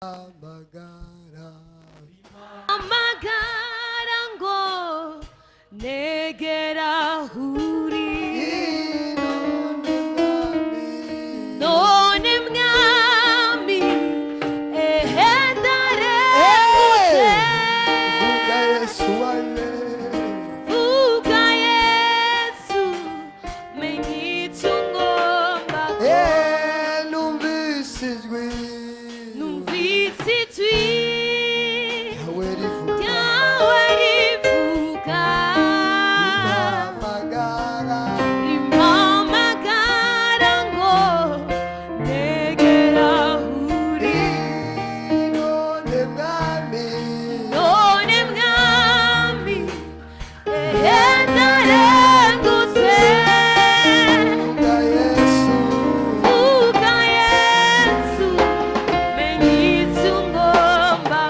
Rimpamagara. Amagara ngo negera uri. None mwami. None mwami, ehe ndarengutse. Vuga Yesu wanjye. Vuga Yesu, menye icyo ungomba. Numvise ijwi. Numvise ijwi ryawe rivuga. Ryawe rivuga. Rimpamagara. Rimpamagara ngo negera uri. None mwami. None mwami, ehe ndarengutse. Vuga Yesu. Vuga Yesu, menye icyo ungomba.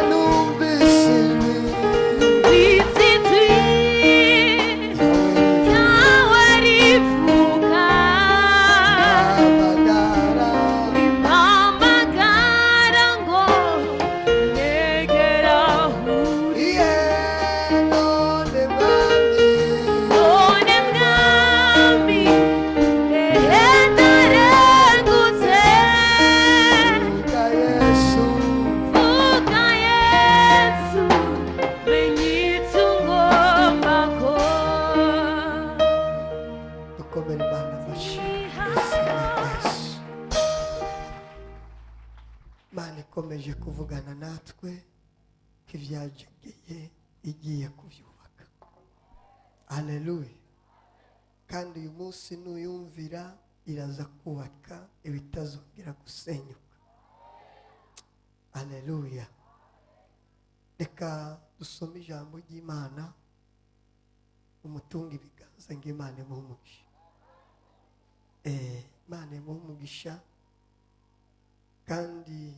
Numvise ijwi. Numvise ijwi ryawe ryawe rivuga. Rimpamagara. Rimpamagara ngo negera uri. None mwami. None mwami, ehe ndarengutse. Vuga Yesu. Vuga Yesu, menye icyo ungomba ko. Dukomere Imana amashyi mu izina rya Yesu. Imana ikomeje kuvugana natwe ko ibyajegeye igiye kubyubaka. Haleluya! Kandi uyu munsi nuyumvira, iraza kubaka ibitazongera gusenyuka. Haleluya! Reka dusome ijambo ry'Imana. Umutunga ibiganza ngo Imana imuhe umugisha. Imana imuhe umugisha. Kandi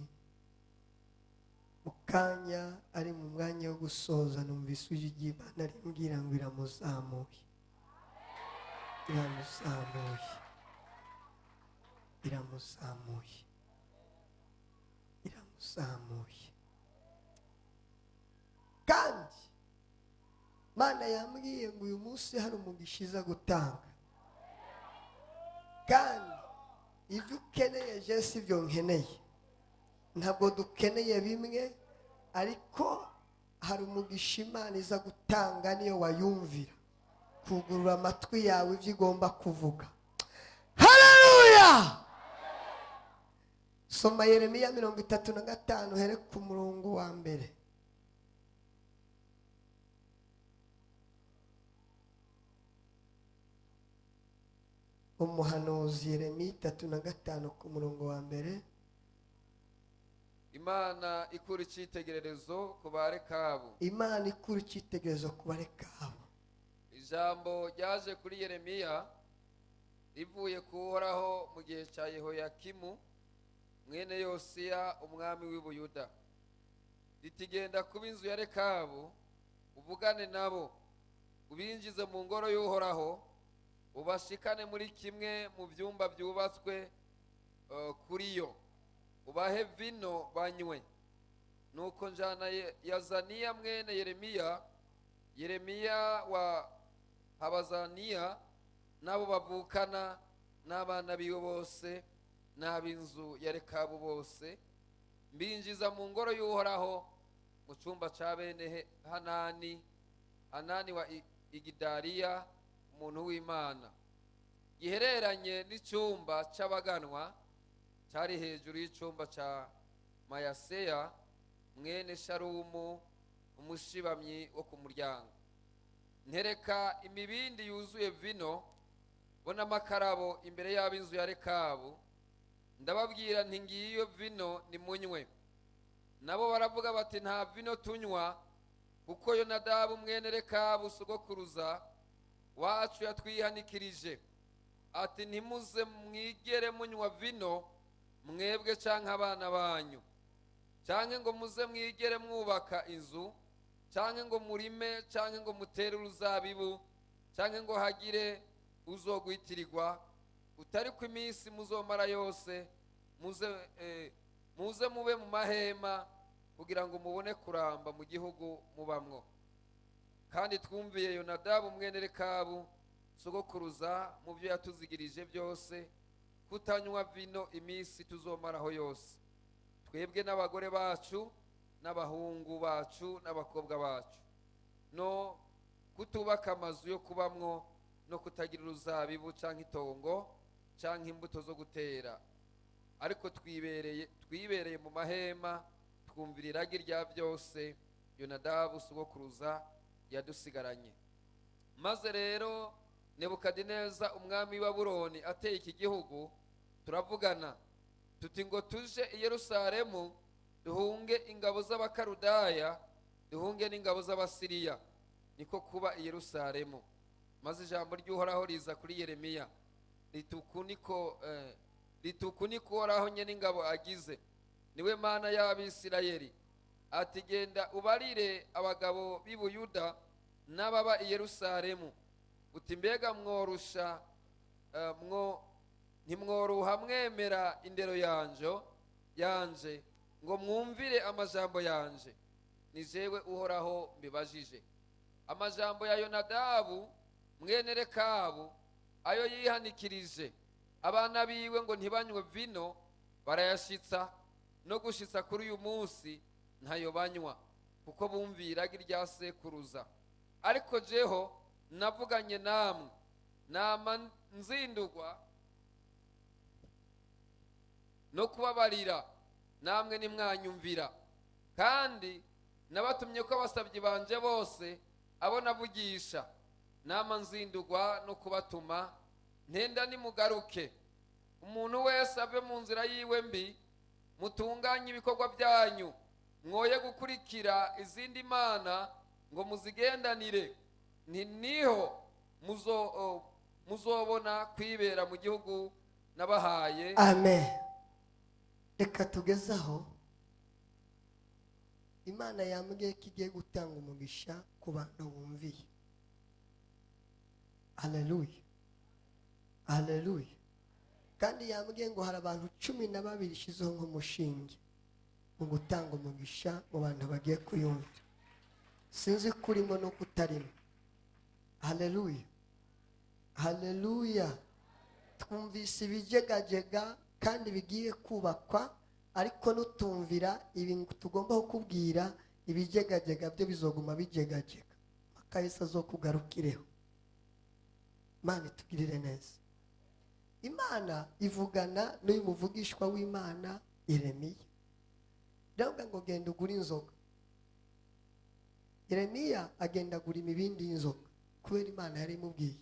mu kanya ari mu mwanya wo gusoza, numvise ijwi ry'Imana rimbwira ngo iramuzamuye, iramuzamuye, iramuzamuye, iramuzamuye. Kandi Imana yambwiye ngo uyu munsi hari umugisha iza gutanga. Kandi ibyo ukeneye, je si byo nkeneye, ntabwo dukeneye bimwe, ariko hari umugisha Imana iza gutanga niyo wayumvira, kugurura amatwi yawe ibyo igomba kuvuga. Haleluya! Soma Yeremiya 35, uhere ku murongo wa mbere. Umuhanuzi Yeremiya 35 ku murongo wa mbere. Imana ikura icyitegererezo ku Barekabu. Imana ikura icyitegererezo ku Barekabu. Ijambo ryaje kuri Yeremiya rivuye ku Uhoraho mu gihe cya Yehoyakimu mwene Yosiya, umwami w'i Buyuda, riti: "Genda kuba inzu ya Rekabu, uvugane nabo, ubinjize mu ngoro y'Uhoraho, ubashikane muri kimwe mu byumba byubatswe kuri yo, ubahe vino banywe." Nuko njana Yazaniya mwene Yeremiya, Yeremiya wa Habazaniya, n'abo bavukana n'abana biwe bose n'ab'inzu ya Rekabu bose, mbinjiza mu ngoro y'Uhoraho mu cyumba cya bene Hanani, Hanani wa Igidariya, umuntu w'Imana, gihereranye n'icyumba cy'abaganwa cyari hejuru y'icyumba cya Mayaseya mwene Sharumu, umushibamyi wo ku muryango. Ntereka imibindi yuzuye vino bo n'amakarabo imbere y'ab'inzu ya Rekabu, ndababwira nti: "Ngiyo vino, nimunywe." Nabo baravuga bati: "Nta vino tunywa, kuko Yonadabu mwene Rekabu sogokuruza wacu yatwihanikirije ati: 'Ntimuze mwigere munywa vino, mwebwe canke abana banyu, canke ngo muze mwigere mwubaka inzu, canke ngo murime, canke ngo mutere uruzabibu, canke ngo hagire uzogwitirirwa utari ku iminsi muzomara yose muze." Muze mube mu mahema kugira ngo mubone kuramba mu gihugu mubamwo. Kandi twumviye Yonadabu mwene Rekabu sogokuruza mu byo yatuzigirije byose, kutanywa vino iminsi tuzomaraho yose, twebwe n'abagore bacu n'abahungu bacu n'abakobwa bacu, no kutubaka amazu yo kubamwo, no kutagira uruzabibu canke itongo canke imbuto zo gutera. Ariko twibereye mu mahema, twumvira iragi rya byose Yonadabu sogokuruza yadusigaranye. Maze rero Nebukadineza umwami w'i Babuloni ateye iki gihugu, turavugana tuti ngo tuje i Yerusalemu duhunge ingabo z'Abakaludaya, duhunge n'ingabo z'Abasiriya. Niko kuba i Yerusalemu. Maze ijambo ry'Uhoraho riza kuri Yeremiya rituku niko Uhoraho nyene ingabo agize, niwe Mana y'Abisirayeli, ati genda ubarire abagabo b'i Buyuda n'ababa i Yerusalemu uti mbega mworusha mwo ntimworuha mwemera indero yanje ngo mwumvire amajambo yanje? Ni jewe Uhoraho mbibajije. Amajambo ya Yonadabu mwene Rekabu ayo yihanikirije abana biwe ngo ntibanywe vino, barayashitsa no gushitsa kuri uyu munsi ntayo banywa, kuko bumviye iragi rya sekuruza. Ariko jeho navuganye namwe, nama nzindugwa no kubabarira, namwe ntimwanyumvira. Kandi nabatumye ko abasabyi banje bose abo navugisha, nama nzindugwa no kubatuma, ntenda nimugaruke, umuntu wese ave mu nzira yiwe mbi, mutunganye ibikorwa byanyu, mwoye gukurikira izindi mana ngo muzigendanire. Ni niho muzobona kwibera mu gihugu nabahaye. Amen. Reka tugezaho. Imana yambwiye ko igiye gutanga umugisha ku bantu bumviye. Haleluya, haleluya. Kandi yambwiye ngo hari abantu 12 ishizeho nk'umushinge mu gutanga umugisha mu bantu bagiye kuyumvira. Sinzi kurimo no kutarimo. Haleluya, haleluya. Twumvise ibijegajega kandi bigiye kubakwa, ariko nutumvira ibi tugomba kukubwira, ibijegajega byo bizoguma bijegajega mpaka Yesu azokugarukireho. Imana itugirire neza. Imana ivugana n'uyu muvugishwa w'Imana Yeremiya, ndavuga ngo genda ugure inzoga. Yeremiya agenda agura imibindi y'inzoga kubera Imana yari imubwiye.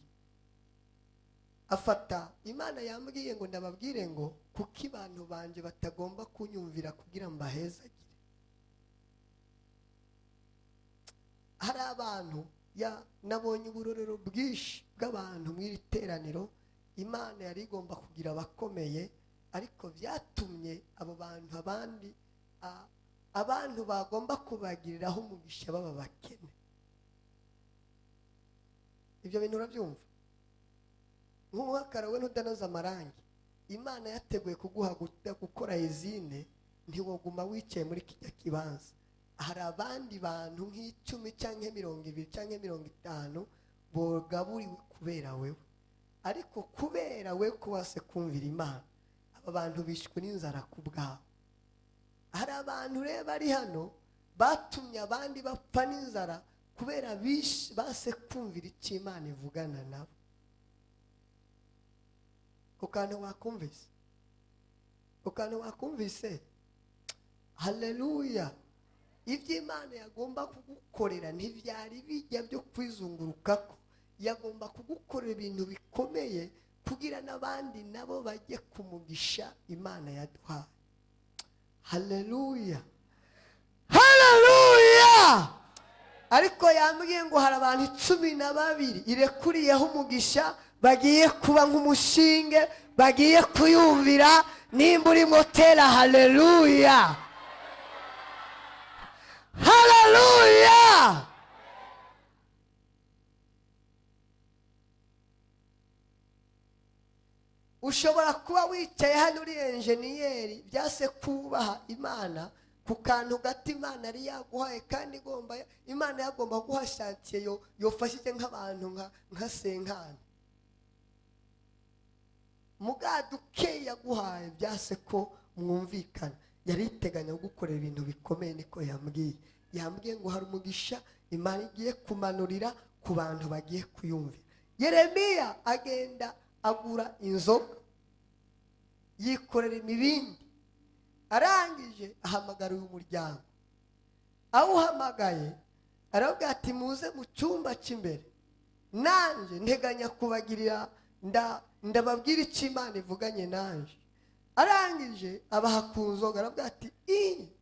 Afata Imana yambwiye ngo ndababwire ngo kuko abantu banje batagomba kunyumvira kugira mbahezagire. Hari abantu ya nabonye uburorero bwinshi bw'abantu mu iri teraniro Imana yari igomba kugira abakomeye, ariko byatumye abo bantu abandi abantu bagomba kubagiriraho umugisha baba bakene. Ibyo bintu urabyumva? Nk'uwakara we ntudanoza amarangi, Imana yateguye kuguha gukora izine, ntiwoguma wicaye muri kijya kibanza. Hari abandi bantu nk'icumi cyangwa 20 cyangwa 50 bogaburiwe kubera wewe, ariko kubera we ko wase kumvira Imana, aba bantu bishwe n'inzara ku bwabo. Hari abantu rero bari hano batumye abandi bapfa n'inzara kubera base kumvira icyo Imana ivugana nabo. Ukantu wakumvise, ukantu wakumvise. Haleluya. Ibyo Imana yagomba kugukorera ntibyari bijya byo kwizungurukako, yagomba kugukorera ibintu bikomeye kugira n'abandi nabo bajye kumugisha Imana yaduhaye. Haleluya, haleluya. Ariko yambwiye ngo hari abantu 12 irekuriyeho umugisha, bagiye kuba nk'umushinge, bagiye kuyumvira. Nimba urimo tera haleluya, haleluya. Ushobora kuba wicaye hano uri enjeniyeri, byase kubaha Imana ku kantu gato Imana yari yaguhaye, kandi igomba Imana yagomba guha chantier yo yofashije nk'abantu nka senkana mugaduke yaguhaye, byase ko mwumvikana. Yari iteganya gukorera ibintu bikomeye, niko yambwiye. Yambwiye ngo hari umugisha Imana igiye kumanurira ku bantu bagiye kuyumvira. Yeremiya agenda agura inzoga, yikorera imibindi, arangije ahamagara uyu muryango. Awuhamagaye aravuga ati muze mu cyumba cy'imbere, nanje nteganya kubagirira, ndababwira icyo Imana ivuganye nanje. Arangije abaha ku nzoga, aravuga ati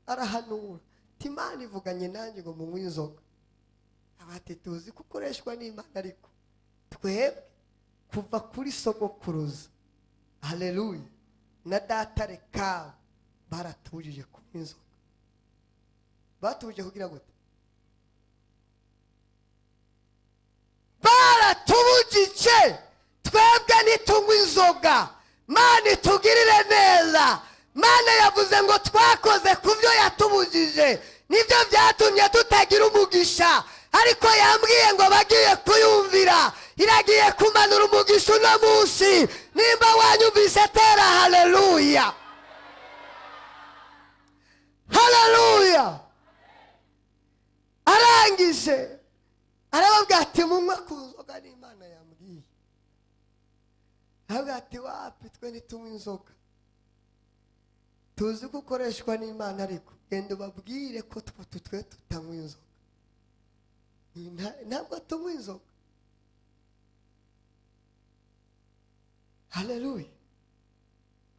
arahanura ati Imana ivuganye nanje ngo munywe inzoga. Abati tuzi ko ukoreshwa n'Imana, ariko twebwe kuva kuri sogokuruza, haleluya, na data Rekabu baratubujije kunywa inzoga. Batubujije kugira gute? Baratubujije, twebwe ntitunywe inzoga. Mana itugirire neza. Mana yavuze ngo twakoze ku byo yatubujije, nibyo byatumye tutagira umugisha, ariko yambwiye ngo bagiye kuyumvira, iragiye kumanura umugisha uno munsi. Nimba wanyumvise tera haleluya, haleluya. Arangije arababwira ati munywe ku nzoga n'Imana yambwiye. Arababwira ati wapi, twe ntitunywe inzoga, tuzi ko ukoreshwa n'Imana, ariko genda ubabwire ko twe tutanywa inzoga. Ntabwo tunywa inzoga. Haleluya,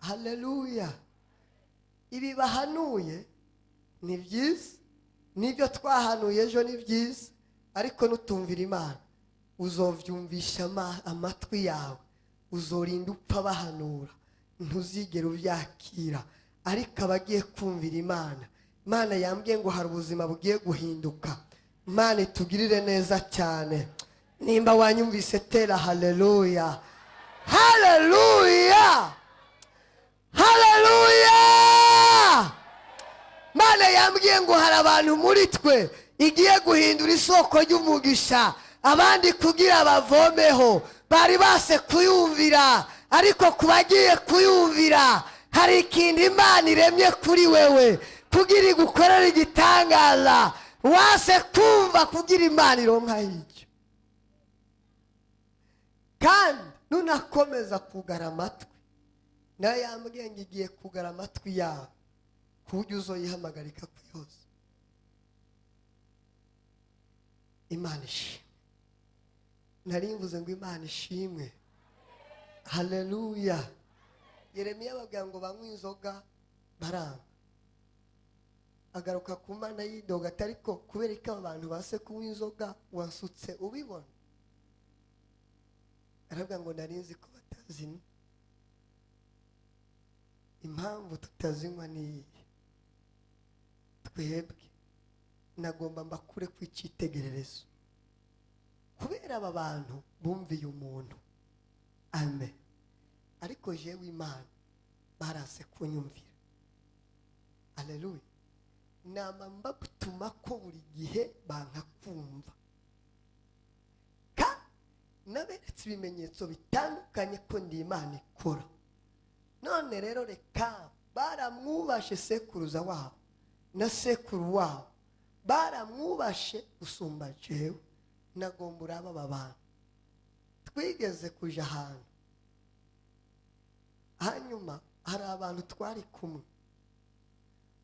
haleluya. Ibi bahanuye ni byiza, nibyo twahanuye ejo ni byiza, ariko nutumvira Imana uzovyumvisha amatwi yawe, uzorinda upfa bahanura, ntuzigera ubyakira. Ariko abagiye kumvira Imana, Imana yambwiye ngo hari ubuzima bugiye guhinduka. Imana itugirire neza cyane. Nimba wanyumvise tera haleluya, haleluya, haleluya. Imana yambwiye ngo hari abantu muri twe igiye guhindura isoko ry'umugisha, abandi kugira bavomeho bari base kuyumvira, ariko kubagiye kuyumvira hari ikintu Imana iremye kuri wewe kugira igukorere igitangaza. Wase kumva kugira Imana ironka icyo. Kandi nunakomeza kugara amatwi, nayo yambwiye ngo igiye kugara amatwi yawe ku buryo uzoyihamagarika kuyose. Imana ishimwe. Nari mvuze ngo Imana ishimwe. Haleluya. Yeremiya ababwira ngo banywe inzoga baranga. Agaruka ku Mana yidoga ati ariko kubera ko aba bantu base kunywa inzoga wansutse ubibona. Aravuga ngo nari nzi ko batazinywa. Impamvu tutazinywa ni iyi: twebwe nagomba mbakure ku icyitegererezo, kubera aba bantu bumviye umuntu. Amen. Ariko jewe Imana barase kunyumvira. Haleluya. Nama mbatuma ko buri gihe banka kumva, kandi naberetse ibimenyetso bitandukanye ko ndi Imana ikora. None rero reka baramwubashe sekuruza wabo na sekuru wabo, baramwubashe gusumba jewe. Nagomba uraba aba bantu. Twigeze kuja ahantu, hanyuma hari abantu twari kumwe,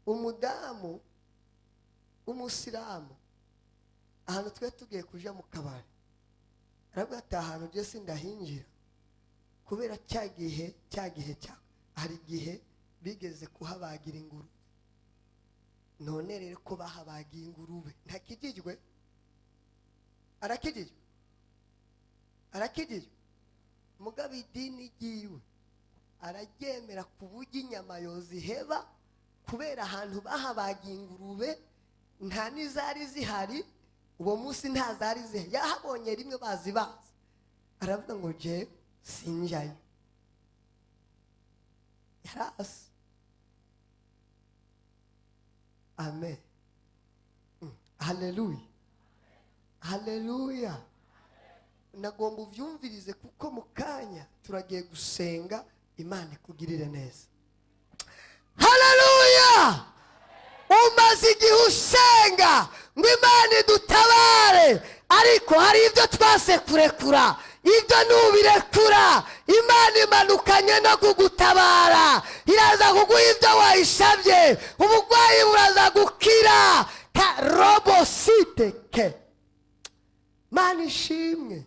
umudamu w'umusilamu, ahantu twe tugiye kuja mu kabari, aravuga ati ahantu je sindahinjira kubera cya gihe cya hari igihe bigeze kuhabagira ingurube. None rero ko bahabagiye ingurube, ntakijijwe, arakijijwe, arakijijwe, mugabo idini ryiwe araryemera ku buryo inyama yoziheba, kubera ahantu bahabagiye ingurube nta n'izari zihari uwo munsi, nta zari zihari, yahabonye rimwe bazibaza. Aravuga ngo je sinjayo. Yarasi. Amen. Haleluya, haleluya. Nagomba uvyumvirize kuko mu kanya turagiye gusenga Imana ikugirire neza. Haleluya. Umaze igihe usenga ngo Imana idutabare, ariko hari ibyo twase kurekura. Ibyo nubirekura Imana imanukanye no kugutabara, iraza kuguha ibyo wayisabye, uburwayi buraza gukira. Ka robosite ke. Mana ishimwe.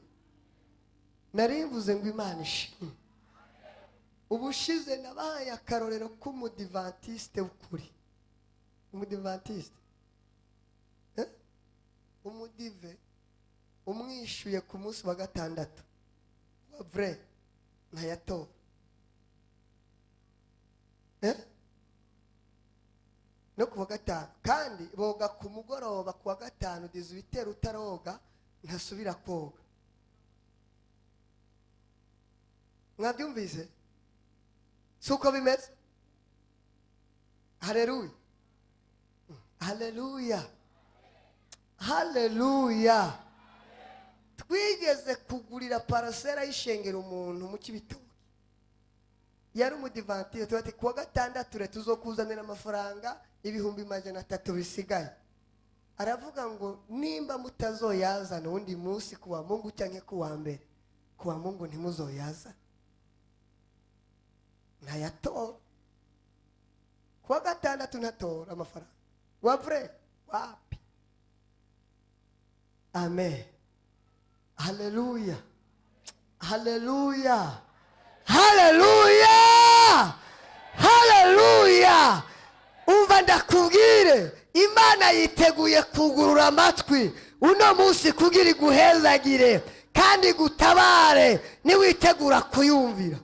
Narivuze ngo Imana ishimwe. Ubushize nabahaye akarorero k'umudivantiste w'ukuri. Umudivantiste, umudive umwishyuye ku munsi wa gatandatu wa vrai ntayatora. No ku wa gatanu kandi boga ku mugoroba, ku wa gatanu diza ibitero utaroga ntasubira koga. Mwabyumvise? Si uko bimeze? Haleluya, haleluya, haleluya. Twigeze kugurira parasera y'ishengero umuntu mu Kibitoki, yari umudivantiste. Tuba kuwa gatandatu rero tuzokuzanira amafaranga 300,000 bisigaye. Aravuga ngo nimba mutazoyazana undi munsi kuwa Mungu cyangwa kuwa mbere, kuwa Mungu ntimuzoyazana. Ntayatora. Kuwa gatandatu ntatora amafaranga wavure wapi. Amen. Haleluya, haleluya, haleluya, haleluya. Umva ndakubwire, Imana yiteguye kugurura amatwi uno munsi kugira iguhezagire kandi gutabare. Niwitegura kuyumvira,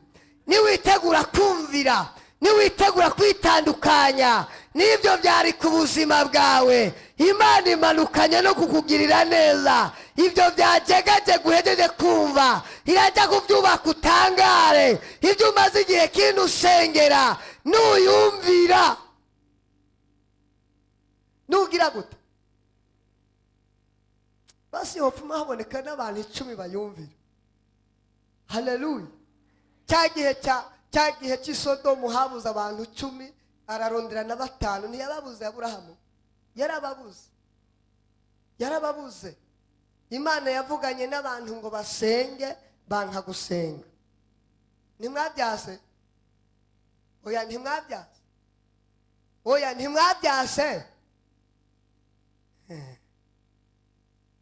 niwitegura kumvira, niwitegura kwitandukanya n'ibyo byari ku buzima bwawe, Imana imanukanye no kukugirira neza. Ibyo byajegajega uhejeje kumva irajya kubyubaka utangare. Ibyo umaze igihe kinini usengera nuyumvira nugira gute? Basi hopfuma haboneka n'abantu 10 bayumvira. Haleluya. Cya gihe cy'isodomu habuze abantu 10, ararondera na 5. Ntiyababuze Aburahamu, yarababuze, yarababuze. Imana yavuganye n'abantu ngo basenge, banka gusenga. Ntimwabyase? Oya, ntimwabyase. Oya, ntimwabyase.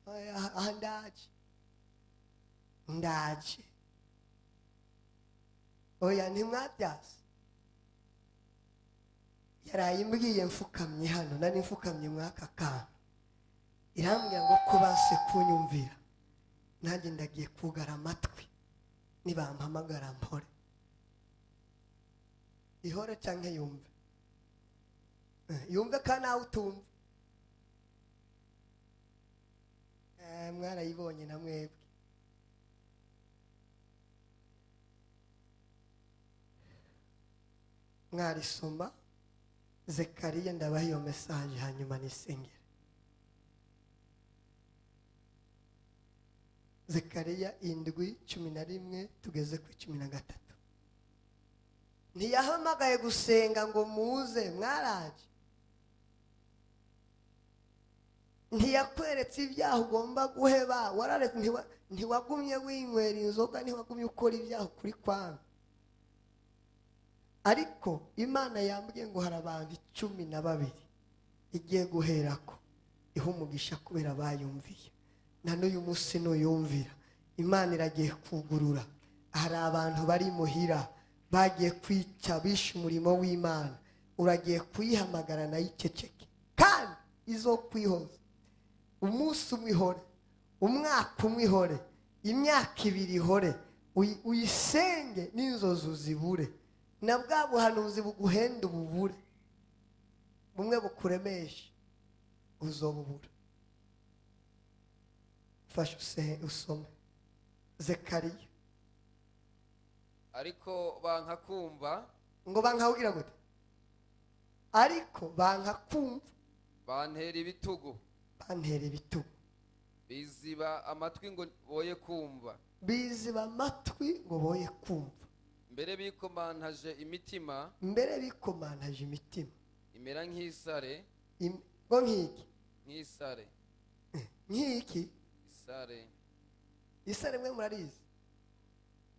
Oya, ndaje, ndaje. Oya, ntimwabyase. Yarayimbwiye mfukamye hano, nari mfukamye mwaka kantu, irambwira ngo ko base kunyumvira nanjye ndagiye kugara amatwi, nibampamagara mpore. Ihore cyangwa yumve? Yumve kandi nawe utumva. Mwarayibonye na mwebwe. Mwarisoma Zekariya, ndabaha iyo message hanyuma nisengere. Zekariya 7:11 tugeze ku 13. Ntiyahamagaye gusenga ngo muze, mwaraje. Ntiyakweretse ibyaha ugomba guheba, wararetse. Ntiwagumye winywera inzoga, ntiwagumye ukora ibyaha kuri kwanga. Ariko Imana yambwiye ngo hari abantu 12 igiye guherako iha umugisha kubera bayumviye. Na n'uyu munsi nuyumvira Imana iragiye kugurura. Hari abantu bari muhira bagiye kwica, bishe umurimo w'Imana, uragiye kuyihamagara nayo iceceke kandi izo kwihoza. Umunsi umwe ihore, umwaka umwe ihore, imyaka 2 ihore, uyisenge n'inzozi uzibure, na bwa buhanuzi buguhenda ububure, bumwe bukuremesha uzobubura. Fasha usome Zekariya. Ariko banka kumva, Ngo bankawugira gute? Ariko banka kumva. Bantera ibitugu. Bantera ibitugu. Biziba amatwi ngo boye kumva. Biziba amatwi ngo boye kumva. Mbere bikomantaje imitima. Mbere bikomantaje imitima. Imera nk'isare. Ngo nk'iki? Nk'isare. Nk'iki? Isare. Isare mwe murarizi.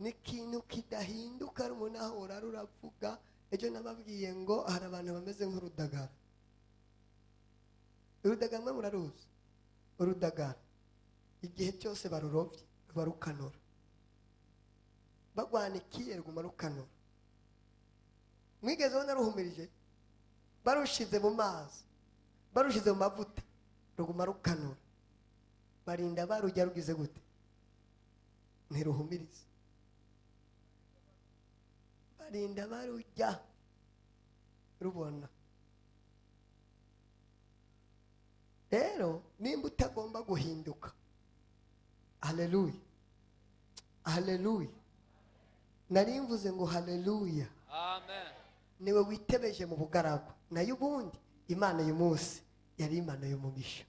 Ni ikintu kidahinduka, ari umuntu ahora ruravuga. Ejo nababwiye ngo hari abantu bameze nk'urudagara. Urudagara mwe muraruzi. Urudagara igihe cyose barurovye ruba rukanura, bagwanikiye ruguma rukanura. Mwigeze ubona ruhumirije? Barushize mu mazi, barushize mu mavuta, ruguma rukanura. Barinda barujya rugize gute? Ntiruhumirize. Barinda barujya rubona. Rero nimba utagomba guhinduka, haleluya, haleluya. Nari mvuze ngo haleluya. Amen. Niwe witebeje mu bugaragwa, nayo ubundi Imana uyu munsi yari Imana y'umugisha.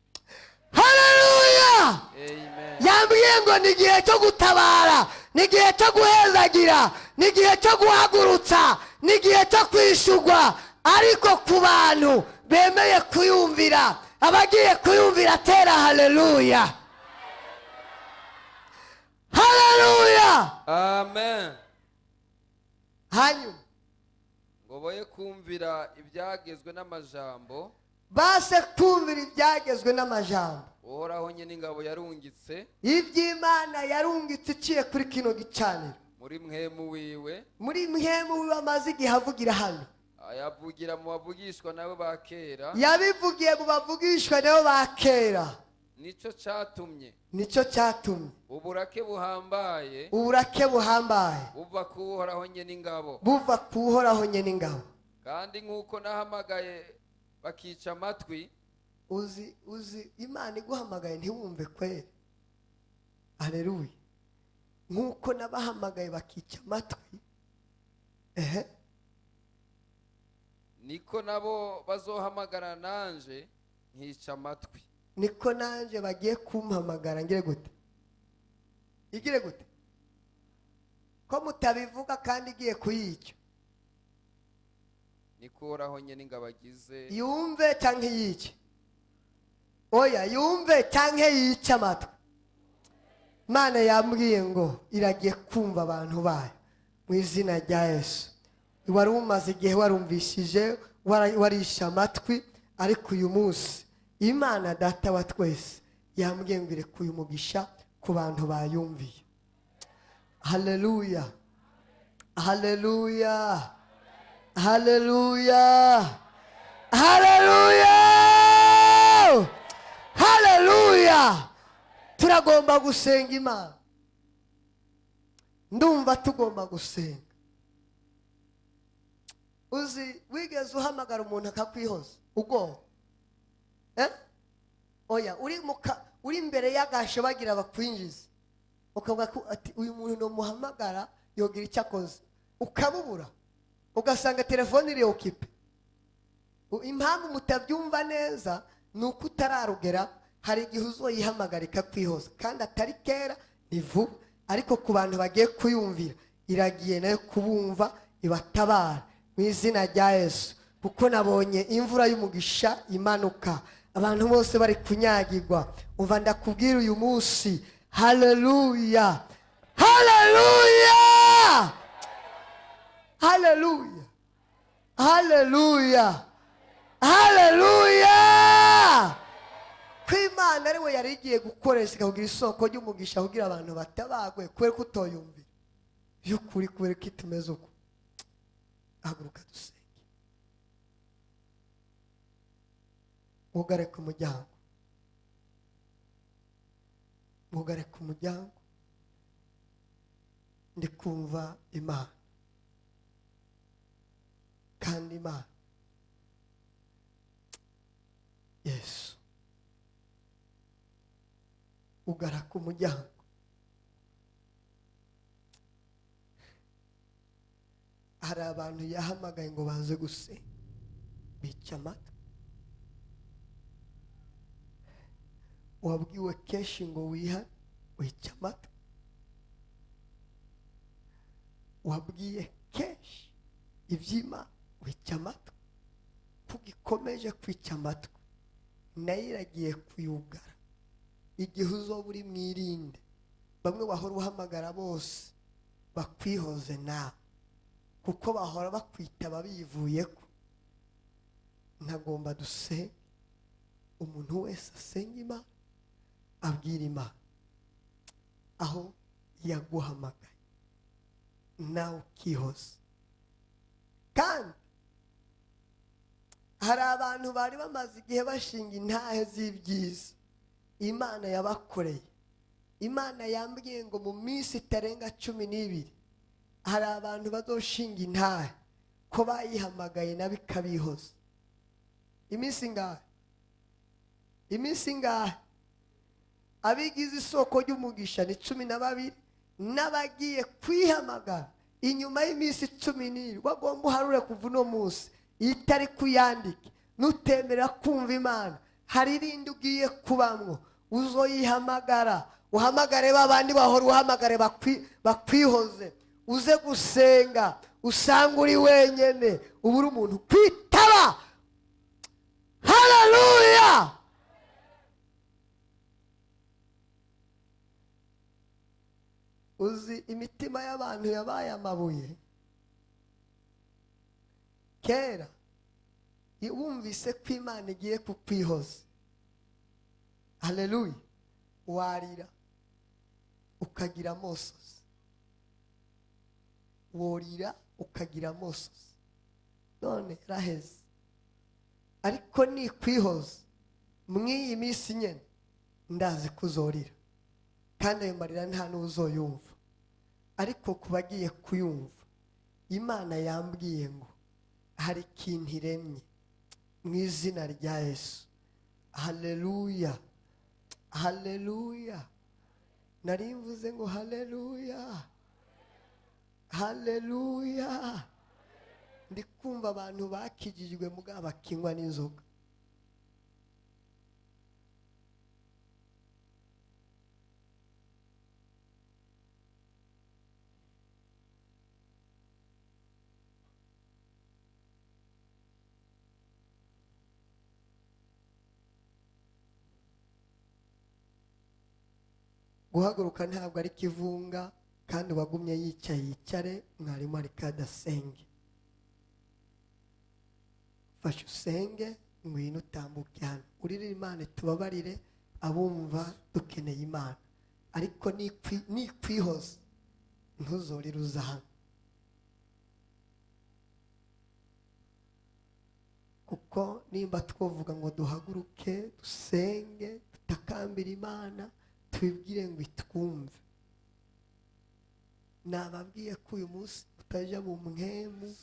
Haleluya. Amen. Yambwiye ngo ni igihe cyo gutabara, ni igihe cyo guhezagira, ni igihe cyo guhagurutsa, ni igihe cyo kwishurwa. Ariko ku bantu bemeye kuyumvira, abagiye kuyumvira tera haleluya. Haleluya. Amen. Hanyuma ngo boye kumvira ibyagezwe n'amajambo. Base kumvira ibyagezwe n'amajambo. Uhoraho nyene ingabo yarungitse. Iby'Imana yarungitse iciye kuri kino gicaniro. Muri mwemu wiwe. Muri mwemu wiwe amaze igihe avugira hano. Ayavugira mu bavugishwa nabo ba kera. Yabivugiye mu bavugishwa nabo ba kera. Nico catumye. Nico cyatumye. Uburake buhambaye. Uburake buhambaye. Buva ku Uhoraho nyene ingabo. Buva ku Uhoraho nyene ingabo. Kandi nkuko nahamagaye bakica amatwi. Uzi Imana iguhamagaye ntiwumve kweri. Haleluya. Nkuko nabahamagaye bakica amatwi. Ehe. Niko nabo bazohamagara nanje nkica amatwi. Niko nanje bagiye kumpamagara ngire gute? Igire gute? Ko mutabivuga kandi igiye kuyica. Niko Uhoraho nyene ingabo agize. Yumve canke yice. Oya, yumve canke yice amatwi. Imana yambwiye ngo iragiye kumva abantu bayo mu izina rya Yesu. Wari umaze igihe warumvishije, warisha amatwi, ariko uyu munsi Imana data wa twese yambwiye ngo irekuye umugisha ku bantu bayumviye. Haleluya. Haleluya. Haleluya. Haleluya. Haleluya. Turagomba gusenga Imana. Ndumva tugomba gusenga. Uzi wigeze uhamagara umuntu akakwihoza ubwoba? Oya, uri imbere y'agasho bagira bakwinjiza, ukavuga ko ati uyu muntu no muhamagara yogira icyo akoze, ukabubura, ugasanga telefone iri okipe. Impamvu mutabyumva neza ni uko utararugera. Hari igihe uzoyihamagara ikakwihoza, kandi atari kera, ni vuba. Ariko ku bantu bagiye kuyumvira, iragiye nayo kubumva ibatabara mu izina rya Yesu. Kuko nabonye imvura y'umugisha imanuka, abantu bose bari kunyagirwa. Umva ndakubwira uyu munsi, haleluya, haleluya, haleluya, haleluya, haleluya. Ko Imana ari we yari igiye gukoresha ikakugira isoko ry'umugisha kugira abantu batabagwe, kubera ko utoyumvira by'ukuri, kubera ko itumeze uko. Haguruka dusenge. Mugare ku muryango. Mugare ku muryango. Ndi kumva Imana. Kandi Imana Yesu. Ugara ku muryango. Hari abantu yahamagaye ngo baze gusenga, bica amatwi. Wabwiwe kenshi ngo wihane, wica amatwi. Wabwiye kenshi iby'Imana, wica amatwi. Kugikomeje kwica amatwi, nayo iragiye kuyugara. Igihe uzoba uri mwirinde, bamwe bahora uhamagara bose bakwihoze nawe, kuko bahora bakwitaba bivuyeko. Ntagomba dusenge, umuntu wese asenga Imana, abwira Imana aho yaguhamagaye, nawe ukihoza. Kandi hari abantu bari bamaze igihe bashinga intahe z'ibyiza Imana yabakoreye. Imana yambwiye ngo mu minsi itarenga 12 hari abantu bazoshinga intahe ko bayihamagaye nabo ikabihoza. Iminsi ingahe? Iminsi ingahe? Abigize isoko ry'umugisha ni 12, n'abagiye kwihamagara inyuma y'iminsi 12 bagomba uharure kuva uno munsi, itari kuyandike nutemera kumva Imana, hari irindi ugiye kubamwo uzoyihamagara. Uhamagare babandi bahora uhamagare bakwihoze, uze gusenga usanga uri wenyene, ubura umuntu kwitaba. Haleluya! Uzi imitima y'abantu yabaye amabuye. Kera wumvise ko Imana igiye kukwihoza, haleluya, warira ukagira amosozi, worira ukagira amosozi. None yaraheze. Ariko nikwihoza mw'iyi minsi nyene, ndazi kuzorira, kandi ayo marira nta n'uzoyumva. Ariko ku bagiye kuyumva, Imana yambwiye ngo hari ikintu iremye mu izina rya Yesu. Haleluya, haleluya. Nari mvuze ngo haleluya, haleluya. Ndi kumva abantu bakijijwe mugabo bakinywa n'inzoga. Guhaguruka ntabwo ari kivunga, kandi wagumye yicaye yicare, mwarimu ariko adasenge. Fasha usenge, ngwino utambuke hano, urire Imana tubabarire abumva dukeneye Imana. Ariko nikwihoza ntuzorire uza hano, kuko nimba twovuga ngo duhaguruke dusenge tutakambira Imana, twibwire ngo itwumve. Nababwiye ko uyu munsi utaja mu mpwemu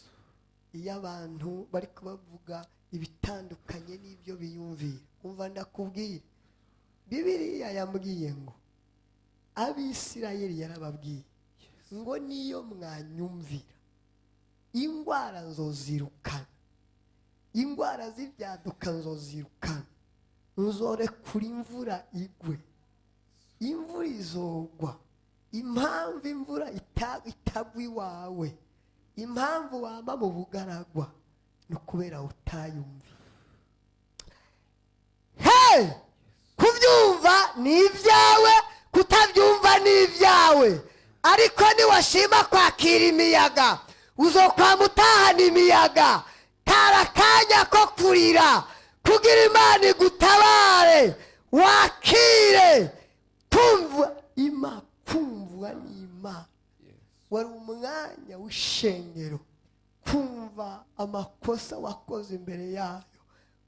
iyo abantu bari kubavuga ibitandukanye n'ibyo biyumvira. Umva ndakubwira, Bibiliya yambwiye ngo Abisirayeli yarababwiye ngo niyo mwanyumvira ingwara nzozirukana, ingwara z'ibyaduka nzozirukana, nzorekura imvura igwe, imvura izogwa. Impamvu imvura itagwa iwawe, impamvu wama mu bugaragwa, ni ukubera utayumviye. Hey! Kubyumva ni ibyawe, kutabyumva ni ibyawe. Ariko niwashima kwakira imiyaga, uzokwama utahana imiyaga. Kara akanya ko kurira kugira Imana igutabare, wakire kumva Imana, kumvwa n'Imana. Wari umwanya w'ishengero kumva amakosa wakoze imbere yayo,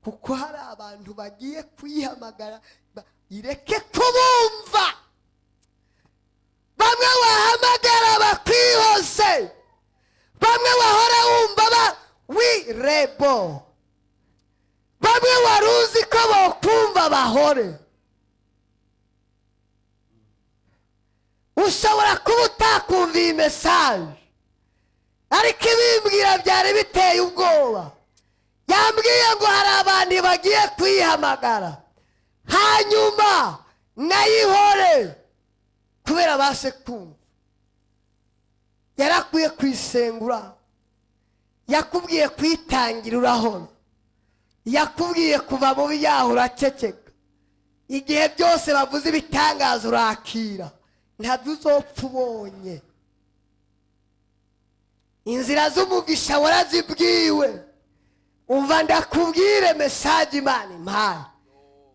kuko hari abantu bagiye kuyihamagara ireke kubumva. Bamwe wahamagara bakwihose, bamwe wahora wumva ba wirebo, bamwe waruzi ko bokumva bahore. Ushobora kuba utakumva iyi message, Ariko ibimbwira byari biteye ubwoba. Yambwiye ngo hari abantu bagiye kwihamagara, hanyuma nayihore kubera base kumva. Yarakwiye kwisengura, yakubwiye kwitangira urahora, yakubwiye kuva mu byaha uraceceka. Igihe byose bavuze ibitangaza urakira, ntabyo uzopfa ubonye. Inzira z'umugisha warazibwiwe. Umva ndakubwire message Imana impaye.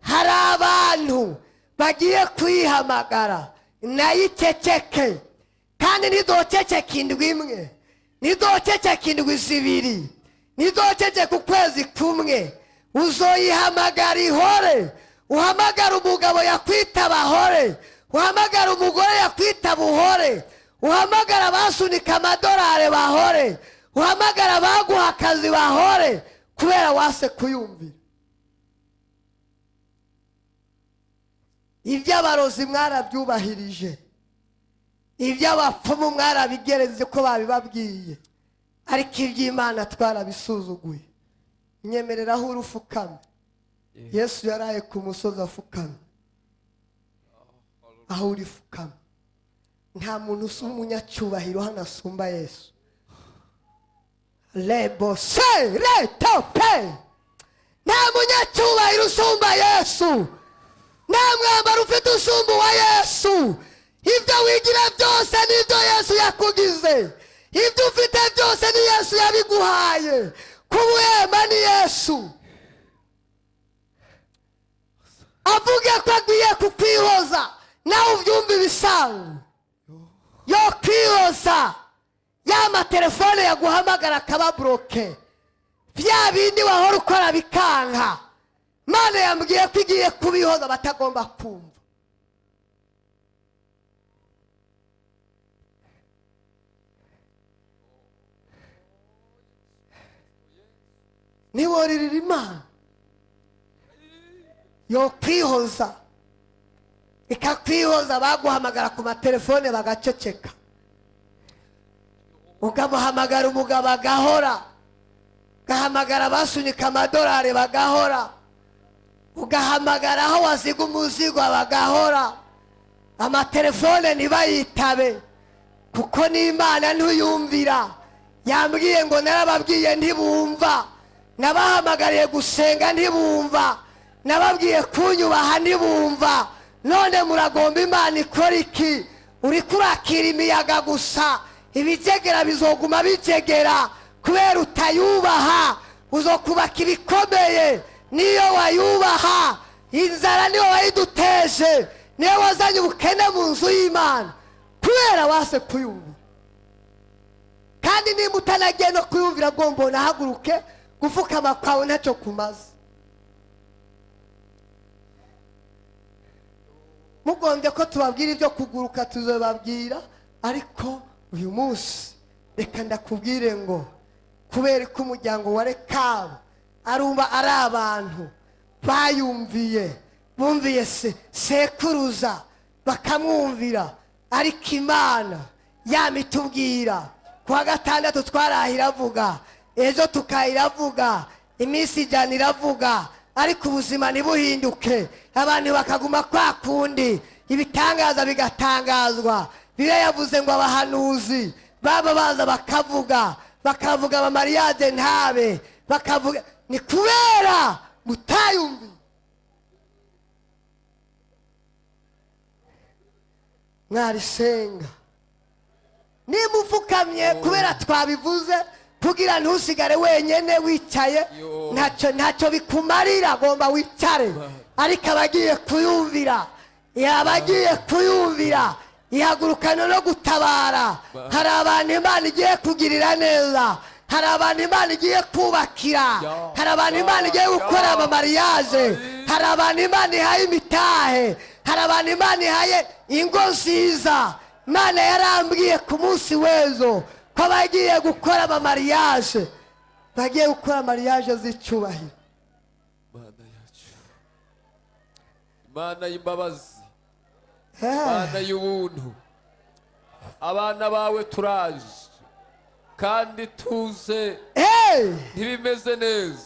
Hari abantu bagiye kwihamagara nayiceceke, kandi ntizoceceka indwi imwe, ntizoceceka indwi zibiri, ntizoceceka ukwezi kumwe. Uzoyihamagara ihore. Uhamagara umugabo yakwitaba ahore, uhamagara umugore yakwitaba uhore, uhamagara abasunika amadolari bahore, uhamagara abaguha akazi bahore, kubera wase kuyumvira. Iby'abarozi mwarabyubahirije, iby'abapfumu mwarabigereze ko babibabwiye, ariko iby'Imana twarabisuzuguye. Nyemereraho urufukame. Yesu yaraye ku musozi afukamye. Aho uri fukama. Nta muntu usa umunyacyubahiro hano asumba Yesu. Lebo se re to pe. Nta munyacyubahiro usumba Yesu. Nta mwambaro ufite usumba uwa Yesu. Ibyo wigira byose nibyo Yesu yakugize. Ibyo ufite byose ni Yesu yabiguhaye. Kubuhema ni Yesu. Avuge ko agiye kukwihoza, nawe ubyumva ibisanzwe. Yo kwihoza, ya matelefone yaguhamagara akaba buroke, bya bindi wahora ukora bikanka. Mana yambwiye ko igiye kubihoza batagomba kumva. Niworirira Imana yo kwihoza, ikakwihoza. Baguhamagara ku matelefone bagaceceka, ukamuhamagara umugabo agahora, ugahamagara abasunika amadolari bagahora, ugahamagara aho wasiga umuzigo bagahora, amatelefone ntibayitabe, kuko n'Imana ntuyumvira. Yambwiye ngo narababwiye ntibumva, nabahamagariye gusenga ntibumva, nababwiye kunyubaha ntibumva, none muragomba Imana ikora iki? Uri kurakira imiyaga gusa, ibijegera bizoguma bijegera kubera utayubaha. Uzokubaka ibikomeye niyo wayubaha. Inzara niyo wayiduteje, niyo wazanye ubukene mu nzu y'Imana kubera wase kuyumvira. Kandi niba utanagiye no kuyumvira, agomba unahaguruke, gupfukama kwawe ntacyo kumaze. Mugombye ko tubabwira ibyo kuguruka tuzobabwira, ariko uyu munsi reka ndakubwire ngo kubera ko umuryango wa Rekabu arumva ari abantu bayumviye, bumviye sekuruza bakamwumvira, ariko Imana yamitubwira kuwa gatandatu twarahira avuga, ejo tukayiravuga, iminsi ijana iravuga, ariko ubuzima ntibuhinduke, abantu bakaguma kwa kundi, ibitangaza bigatangazwa. Bibiliya yavuze ngo abahanuzi baba baza bakavuga, bakavuga abamariyade ntabe, bakavuga. Ni kubera mutayumviye. Mwarisenga nimupfukamye kubera twabivuze, kugira ntusigare wenyene wicaye, ntacyo bikumarira, agomba wicare. Ariko abagiye kuyumvira, abagiye kuyumvira ihagurukana no gutabara. Hari abantu Imana igiye kugirira neza, hari abantu Imana igiye kubakira, hari abantu Imana igiye gukora amamariyaje, hari abantu Imana ihaye imitahe, hari abantu Imana ihaye ingo nziza. Imana yarambwiye ku munsi w'ejo ko bagiye gukora amamariyaje, bagiye gukora mariyaje z'icyubahiro. Mana yacu, Imana y'imbabazi, Imana y'ubuntu, abana bawe turaje Kandi tuze Hey! ntibimeze neza,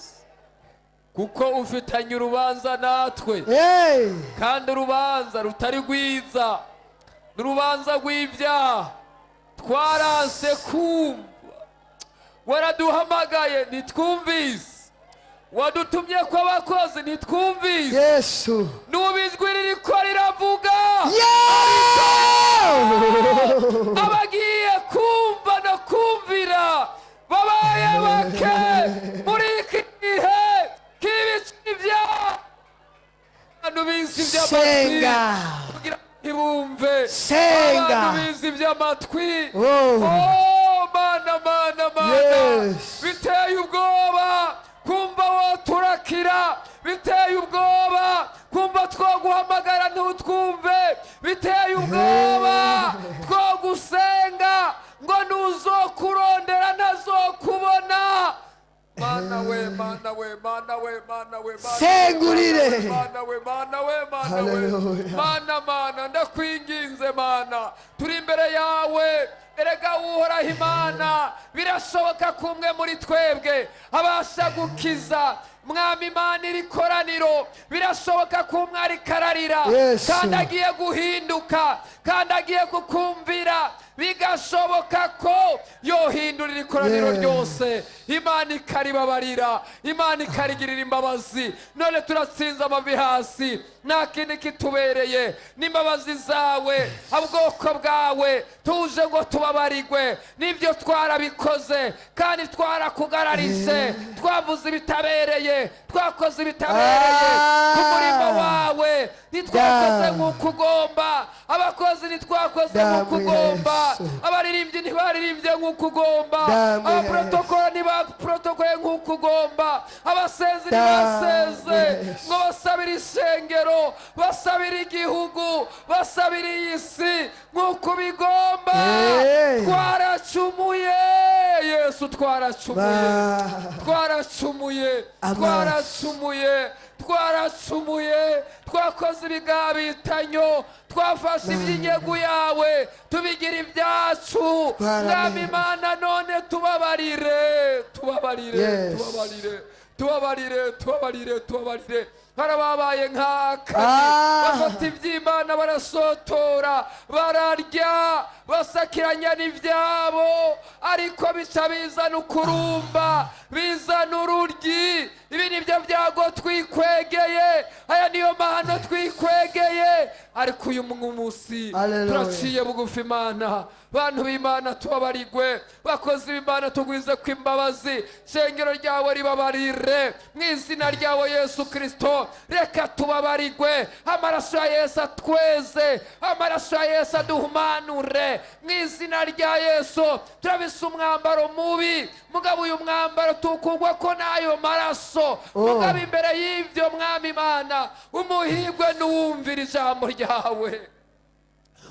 kuko ufitanye urubanza natwe, Hey! kandi urubanza rutari rwiza, n'urubanza rw'ibyaha. Twaranse kumva, waraduhamagaye ntitwumvise, wadutumye ko abakozi ntitwumvise. Yesu. N'ubu ijwi ririko riravuga. Yeah! Abagiye kumva no kumvira babaye bake muri iki gihe k'ibice by'abantu bizi iby'amatwi Senga. kugira ngo ntibumve. Senga. Abantu bizi iby'amatwi. Oh. Oh, Mana, Mana, Mana! Yes. Biteye ubwoba kumva woturakira, biteye ubwoba kumva twoguhamagara ntutwumve, biteye ubwoba twogusenga ngo nuzokurondera ntazokubona. Mana we, Mana we, Mana we, Mana we, Mana we! Sengurire. Mana we, Mana we, Mana we! Hallelujah. Mana, Mana, ndakwinginze Mana, turi imbere yawe. Erega Uhoraho Imana, birashoboka ko umwe muri twebwe abasha gukiza, Mwami Imana, iri koraniro. Birashoboka ko umwe ariko ararira Yesu. kandi agiye guhinduka kandi agiye kukumvira, bigashoboka ko yohindurira ikoraniro ryose, Imana ikaribabarira, Imana ikarigirira imbabazi. None turatsinze amavi hasi, nta kindi kitubereye n'imbabazi zawe. Ubwoko bwawe tuje ngo tubabarigwe n'ibyo twarabikoze kandi twarakugararije, twavuze ibitabereye, twakoze ibitabereye ku murimo wawe, ntitwakoze nk'uko ugomba, abakozi ntitwakoze Damu nk'uko ugomba, Yesu. abaririmbyi ntibaririmbye nk'uko ugomba, Damu abaprotokolo ntibaprotokoye nk'uko ugomba, abasenzi Damu ntibaseze Yesu. ngo basabire isengero, basabire igihugu, basabire iyi si nk'uko bigomba. Hey. Twaracumuye Yesu, twaracumuye. Twaracumuye. Amaraso. Twaracumuye, twaracumuye, twakoze ibigabitanyo, twafashe iby'inyegu yawe tubigira ibyacu. Twaramenye. Mwami Imana, none tubabarire, tubabarire. Yes. Tubabarire, tubabarire, tubabarire, tubabarire. Hari ababaye nk'akani, bafata iby'Imana barasotora, bararya, basakiranya n'ibyabo, ariko bica bizana ukurumba, bizana ururyi. Ibi nibyo byago twikwegeye, aya niyo mahano twikwegeye. Ariko uyu munsi Hallelujah. turaciye bugufi, Imana. Bantu b'Imana, tubabarigwe. Bakozi b'Imana, tugwize ko imbabazi. Shengero ryawe ribabarire mu izina ryawe Yesu Kirisito. Reka tubabarigwe, amaraso ya Yesu atweze, amaraso ya Yesu aduhumanure mu izina rya Yesu. Turabise umwambaro mubi, mugabo uyu mwambaro tukugwa ko n'ayo maraso. Oh. Mugabo imbere y'ibyo, Mwami Imana, umuhigwe n'uwumvira ijambo ryawe,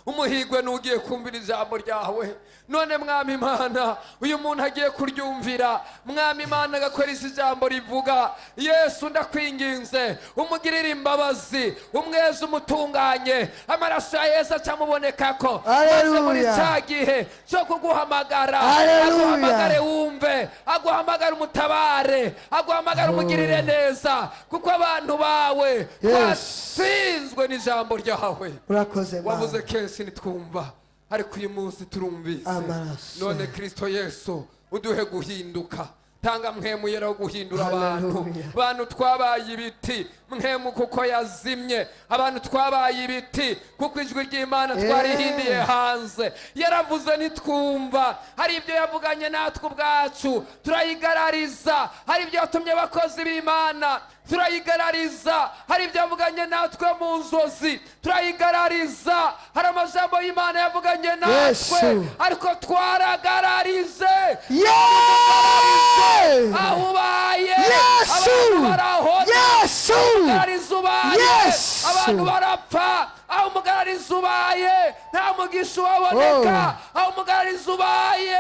umuhigwe n'ugiye kumvira ijambo ryawe. None Mwami Imana, uyu muntu agiye kuryumvira, Mwami Imana, agakora isi ijambo rivuga, Yesu ndakwinginze, umugirire imbabazi, umweze, umutunganye, amaraso ya Yesu acamubonekako, maze muri Hallelujah. cya gihe cyo kuguhamagara, Hallelujah. aguhamagare wumve, aguhamagare umutabare, aguhamagare umugirire neza, kuko abantu bawe twatsinzwe n'ijambo ryawe. Urakoze Mana. Wavuze kenshi ntitwumva, ariko uyu munsi turumvise. Amaraso. None Kristo Yesu, uduhe guhinduka. Tanga mpwemu yera wo guhindura abantu. Hallelujah. Abantu twabaye ibiti, mpwemu kuko yazimye. Abantu twabaye ibiti kuko ijwi ry'Imana twarihindiye hanze. Yaravuze ntitwumva. Hari ibyo yavuganye natwe ubwacu turayigarariza, hari ibyo yatumye abakozi b'Imana turayigarariza, hari ibyo yavuganye natwe mu nzozi turayigarariza, hari amajambo y'Imana yavuganye natwe, Yesu. ariko twaragararize. Yeah! Aho ubaye, Yesu! abantu barahona. Yesu! Umugararizi ubaye, Yesu! abantu barapfa. Aho umugararizi ubaye, nta mugisha ubaboneka. Aho umugararizi ubaye,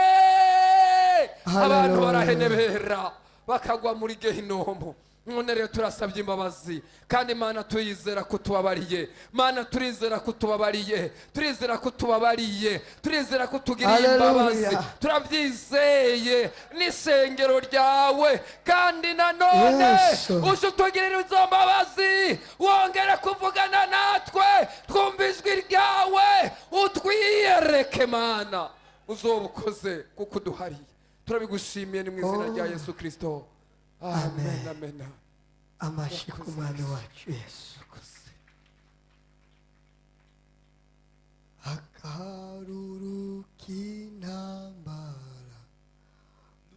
abantu Hallelujah. barahenebera, bakagwa muri gehinomu. None rero turasabye imbabazi, kandi Mana tuyizera ko tubabariye, Mana turizera ko tubabariye, turizera ko tubabariye, turizera ko tugiriye Hallelujah. imbabazi, turabyizeye n'isengero ryawe. Kandi nanone Yesu. uje utugirira izo mbabazi, wongere kuvugana natwe, twumva ijwi ryawe, utwiyereke Mana, uzoba ukoze kuko uduhariye. Turabigushimiye ni mu izina rya Yesu Kirisito, amen, amen. Amashyi ku Mwami wacu Yesu. Akaruru k'intambara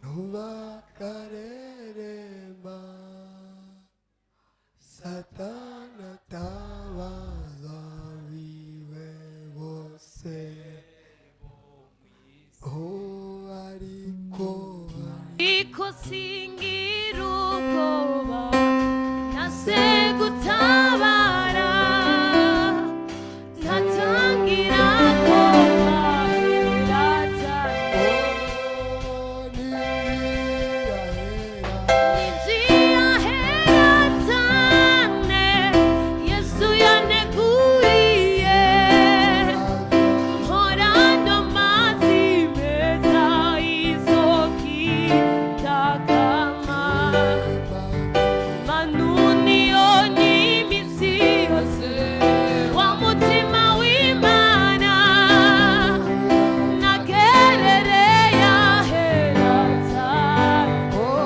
ntubakareremba, Satani atabaza biwe bose, oh ariko Ariko si